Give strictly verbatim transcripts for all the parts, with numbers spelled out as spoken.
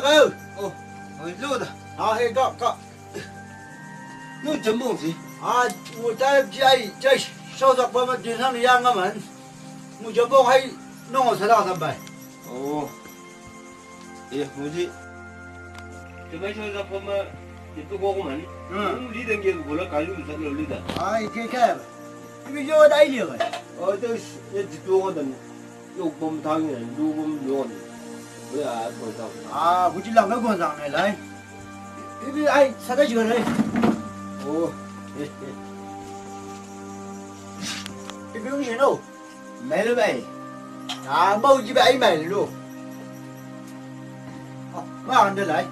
Oh, oh, oh, lo da. Ah, he, ka, ka. Nu jambong si. Ah, mu tai jai, jai, so sa pa ma di nang yang aman. Mu jambong hai, nong sa da sampai. Oh. Iya, mu si. Coba so sa pa ma, itu kau kuman. Hmm. Mu di dengki bola kayu sa lo li da. Ai, ke ke. Ibi yo da ini, kan? Oh, itu ya di tu kan. Lu bom tang ni, lu bom lu ni. Lu ya, bom tang. Ah, ku ci lang ka bom tang ni lai. Ibi ai, sa ka ci ka lai. Oh, eh, eh. Ibi ung sino. Mai lu bai. Ah, mau ci bai mai lu. Ah, ma ande lai.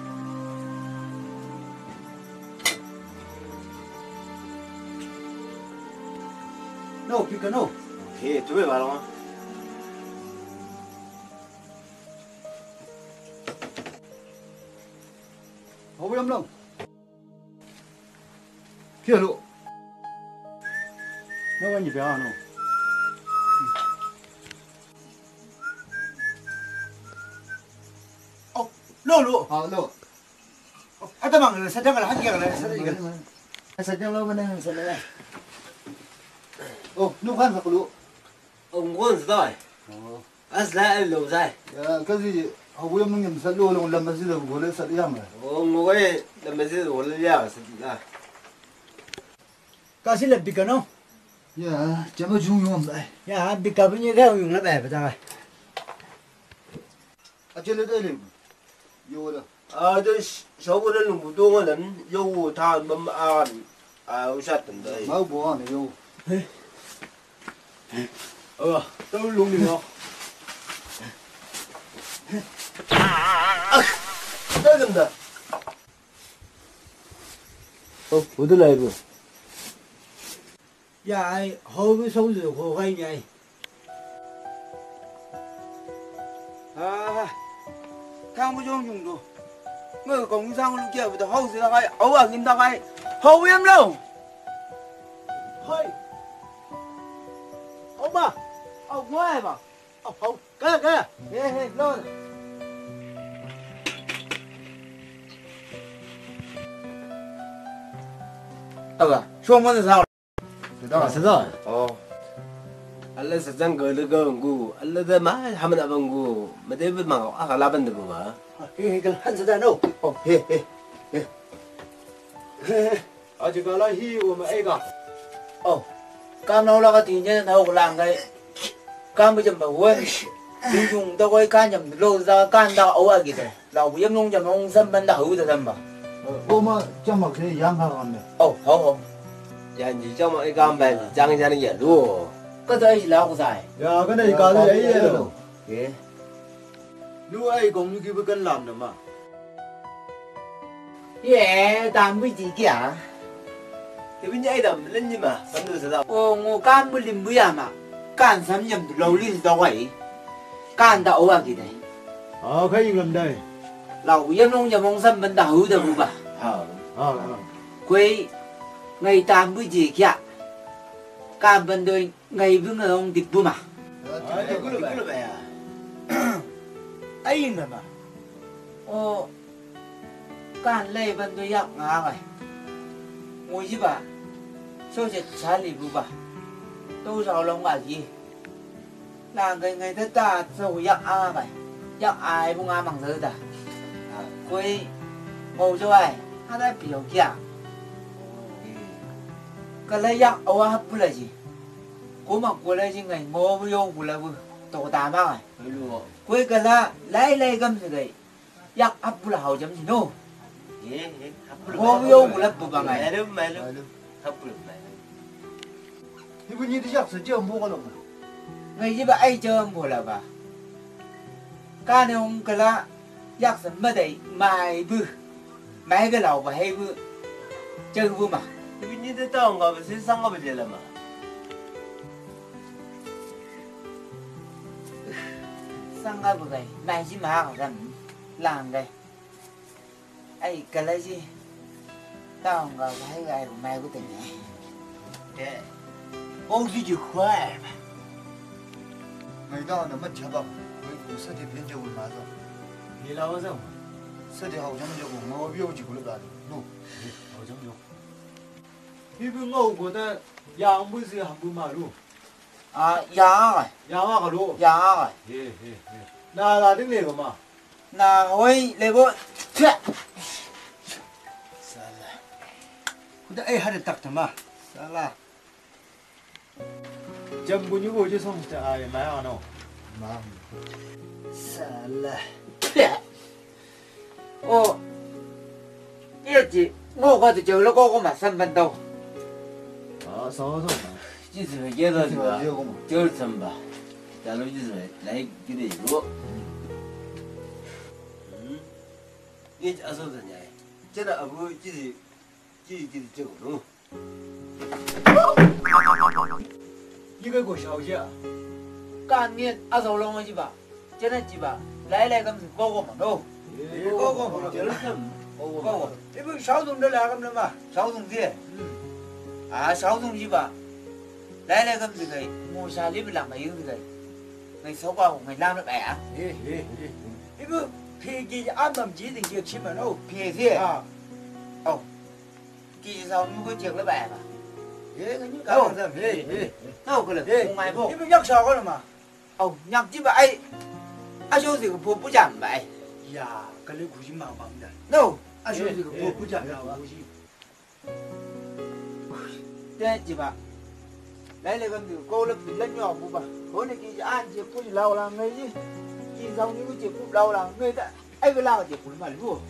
No, pika no. He, tu be balong. Hau yam long. Kia lo. No, wani be ano. Oh, lo, lo. Ah, lo. Ata bang, sa jang la, hati la, sa jang. Sa jang lo mana sa la. Oh, nu kan sa kulu. Oh, ngon sa dai. Oh. As la lo dai. Ya, kasi, aku yang mungkin sa lo lo lama sih lo boleh sa yang la. Oh, ngoe lama sih lo boleh ya sa la. Kasi la bika no? Ya, jama jung yong dai. Ya, bika punya kau yung la bai, betul. Acele dai le. Yo da. A, de, sabu da nung butu nga dan, yo ta bam a, a, usat dan dai. Mau bo an yo. Awa, tau lung ni mo. Dai dan da. Oh, udah lah ibu. Ya, ai, hau bi sau zu ko kai ni ai. Ah, kang bu jong jong do. Ngai kong sang lu kia bu da hau si da kai, au a gin da kai. Hau yam lo. Hoi. Au ba. Au ngai ba. Au, au, ka, ka. He, he, lo. Aga, so mo sa. Sa da. Sa da. Oh. Ala sa jang ga le ga ngu. Ala da ma ha mana ba ngu. Ma de ba ma aga la ban de ba. He, he, ka han sa da no. Oh, he, he, he. He, he. Aji kala hi o ma ega. Oh. Kam na ula ka tin je na ho lang kai. Kam bu jam ba wen. Dung dung da koi kan jam lo da kan da o a gi de. Lau bu yam long jam ong sam ban da hu da sam ba. O ma jam ma ke yang ha kan de. Oh, ho ho. Yan ji jam ma e kam ba jang jang ya lu. Ka da i lau ku sai. Ya ka da i ka da i ya lo. Ye. Lu ai kong lu ki bu kan lam na ma. Ye, tam bu ji kia. Te bin ai dam len ni ma, kan du sa da. O ngo kan bu lim bu ya ma. Kan sam yam du lo li da wai. Kan da o a gi dai. A, ka ing lam dai. Lau yam long yam ong sam ban da hu da bu ba. Ha. Ha, ha. Koi ngai tam bu ji kia. Kan ban doi. Ngai bu ngai ong dik bu ma. Ai, dik bu lo ba ya. Ai, na ma. O, kan lai ban do yak nga ngai. Ngoi ji ba. So je chali bu ba. To sa long ba ji. Lang ngai ngai ta ta so yak a ngai. Yak ai bu nga mang sa ta. Koi. Ngoi jo ai. Hana pi yo kia. Ka lai yak awa hap bu la ji. Ko ma ko lai ji ngai ngo bu yo bu la bu to ta ma ngai. Hello. Ko ka la lai lai gam se gai. Yak hap bu la hau jam si no. Eh, eh, hap bu la. Ngo bu yo bu la bu ba ngai. Hello, hello. Hap bu la. Ni bu ni di yak sa jam bo ka lo. Ngai ji ba ai jam bo la ba. Ka ne ong ka la. Yak sa ma dai mai bu. Mai ga lau ba hei bu. Chau bu ma. Ibi ni de tau nga ba si sang ga ba je la ma. Sang ga ba gai. Mai si ma ga ram. Lang gai. Ai ka la si. Tau nga ba hei gai mai bu te ni. Ke. Ong si ji khua. Ngai da na ma cha ba. Ngai ku sa de pin je u ma zo. Ni la wa zo. Sa di hau jam jago, mau biau ji kula gari. No. Hau jam jago. Ibu ngau ko ta ya ambu si hambu malu. A, ya ai. Ya ma ka lo. Ya ai. He, he, he. Na la ding le ma. Na hoi le bo. Tia. Sala. Kuda ai hada tak tama. Sala. Jam bunyi bo je song ta ai ma ano. Ma. Sala. O. Ye ji, ngo ka tu jauh lo ko ko ma san ban tau. A, so, so. Ji zi ba ye lo ji ba. Jauh san ba. Jalo ji zi ba. Lai ki de lo. Hmm. Ye ji a so san ya. Jana abu ji zi, ji zi ji zi jauh lo. Ibe ko shau ja. Kan ngen a zau long ji ba. Jana ji ba. Lai lai kam ko ko ma no. Ko ko ma. Ko ko. Ibe shau dung da lai kam na ma. Shau dung ji. A shau dung ji ba. Lai lai kam ji kai. Mo sa li bilang kai yung ji kai. Ngai sau ka ngai lam na ba ya. Ibe phi ji a mam ji ding ji chi ma no. Phi ji. A. Au. Ki ji sau nu ko jek le ba ba. He, ni ka sa he, he. Kau ko le, he, ngai bo. Ibe nyak sa ko ma. Au, nyak ji ba ai. A so si ko po pu jam ba ai. Ya, ka le ku ji ma ma da. No. A so si ko po pu jam na ku ji. Te ji ba. Lai le kam di ko le pi le nyo bu ba. Ko ne ki an je ku lau la ngai ji. Ki sau ni ku je ku lau la ngai da. Ai, bela je pul mal bu.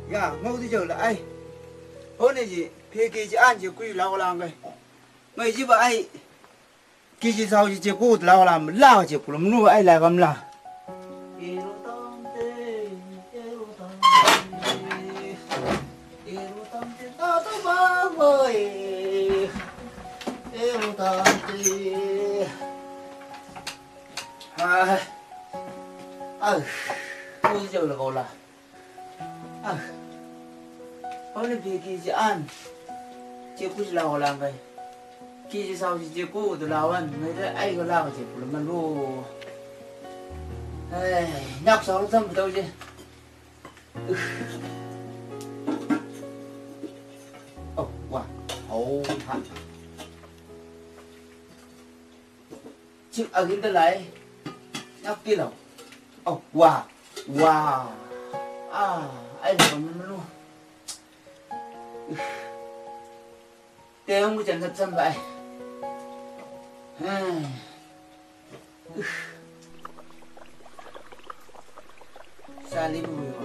Ya, mau di jau la ai. Hone ji, pe ke ji an je kui la wala ngai. Mai ji ba ai. Ki ji sau ji je ku la wala la je pul mnu ai la gam la. Eru tante tata baba e. Eru tante. Ah. Ah. Ku jau la kola. Ah. Hone pe ki ji an. Je ku la kola ngai. Ki ji sau ji je ku de lawan, ngai de ai ko la ko je pul ma lu. Ai, nak sau tam tau je. Oh, wa. Oh, ha. Cik agin de lai. Nak kilau. Oh, wa. Wa. Ah, ai ko ma lu. Te ong ku jan sat sam bai. Hmm. Sali bu yo.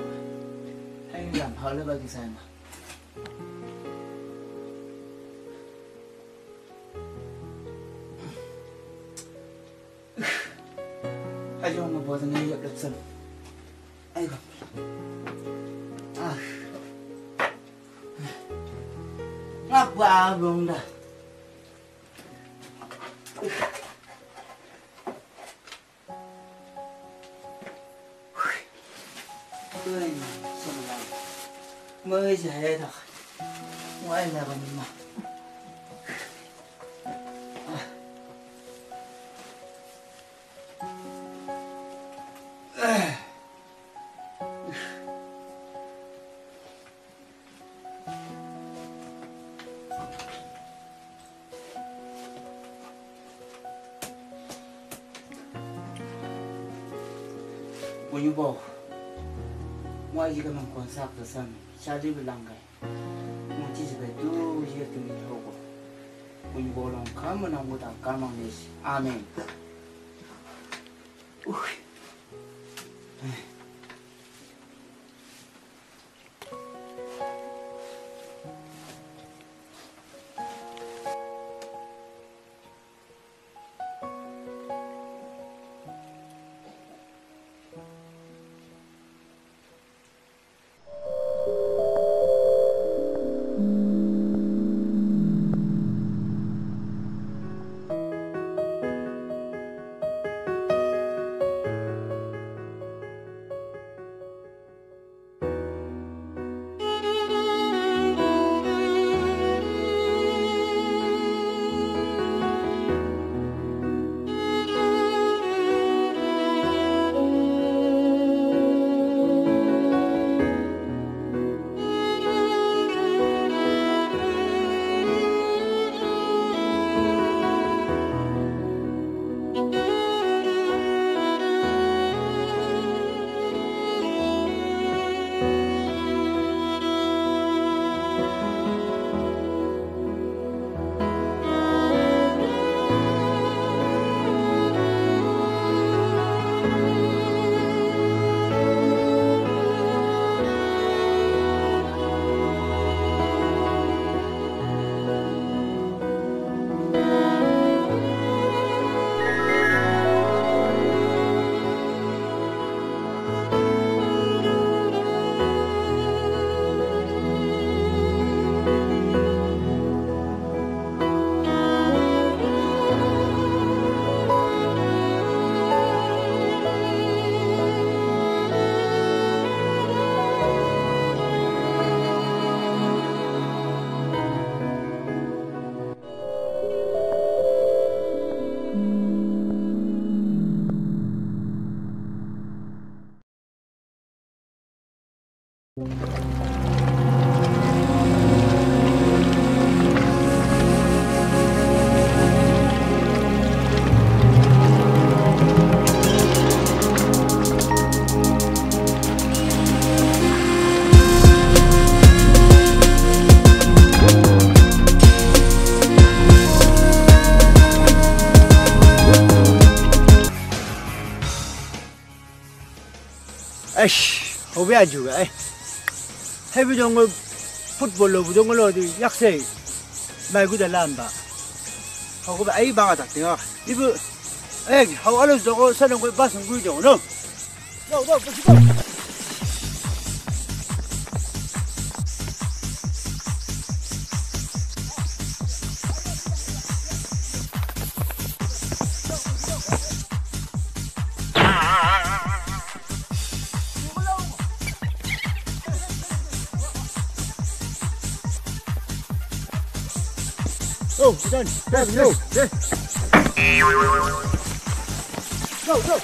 Hai lam hau le bagi sai ma. Ayo, nga buat nga iya kapsan. Ayo. Ah. Ngapa abang dah? Ui, sama lah. Mai jahit dah. Mai lah kami mah. Ah. Bunyu bo. Mo ai ji ka mang kon sak ta san. Sadi bilang kai. Mo ci sibai tu ji tu mi ho ko. Bunyu bo long kam na mo ta kam ang ni. Amen. Ui. Eish, hau be aju ga, eh. Hebi dong football lo, dong lo di, yak sei. Mai gu da lamba. Hau ko ba, ai banga tak tinga. Ibu, eh, hau alo dong, sa dong, bas dong, no? Go, go, go, go. Oh, done. Yes, yes, yes. Go, go.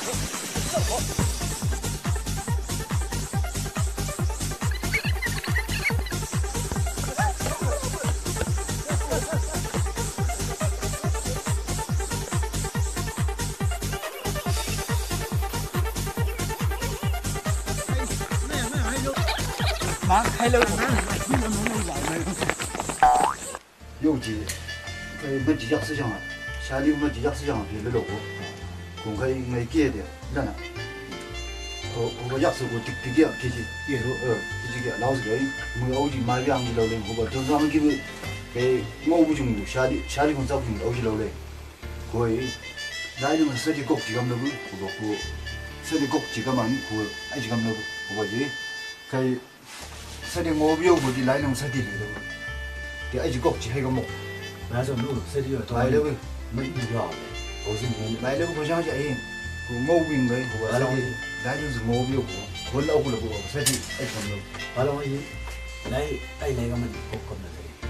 Yau ji, eh, ma ji yak sa jang, sali ma ji yak sa jang, bi lolo ko. Ko ngai ngai ke de, dana. Ko, ko yak sa ko tik tik ya, ke ji. Ye. Ko, eh, ke ji ke, lau sa gai. Mu au ji ma yang ji lau leng, ko ba don sa ma ki bu. Ke, ngau bu jung bu, sali, sali kon sa bu jung, au ji lau leng. Ko e, lai leng sa ji kok ji kam lau bu, ko ba ko. Sa ji kok ji kam an, ko, ai ji kam lau bu, ko ba ji. Kai, Sa di ngobi yo bodi lai nang sa di le. Di ai ji kok ji hai ka mo. Na so lu sa di yo to. Lai le we. Ma i ya. Ko sin ni. Lai le ko jang ja e. Ko ngobi ngai ko sa di. Lai nang sa ngobi yo ko. Ko la ko la ko sa di ai ka mo. Ba la ma i. Lai ai lai ka ma di kok ko na sa di.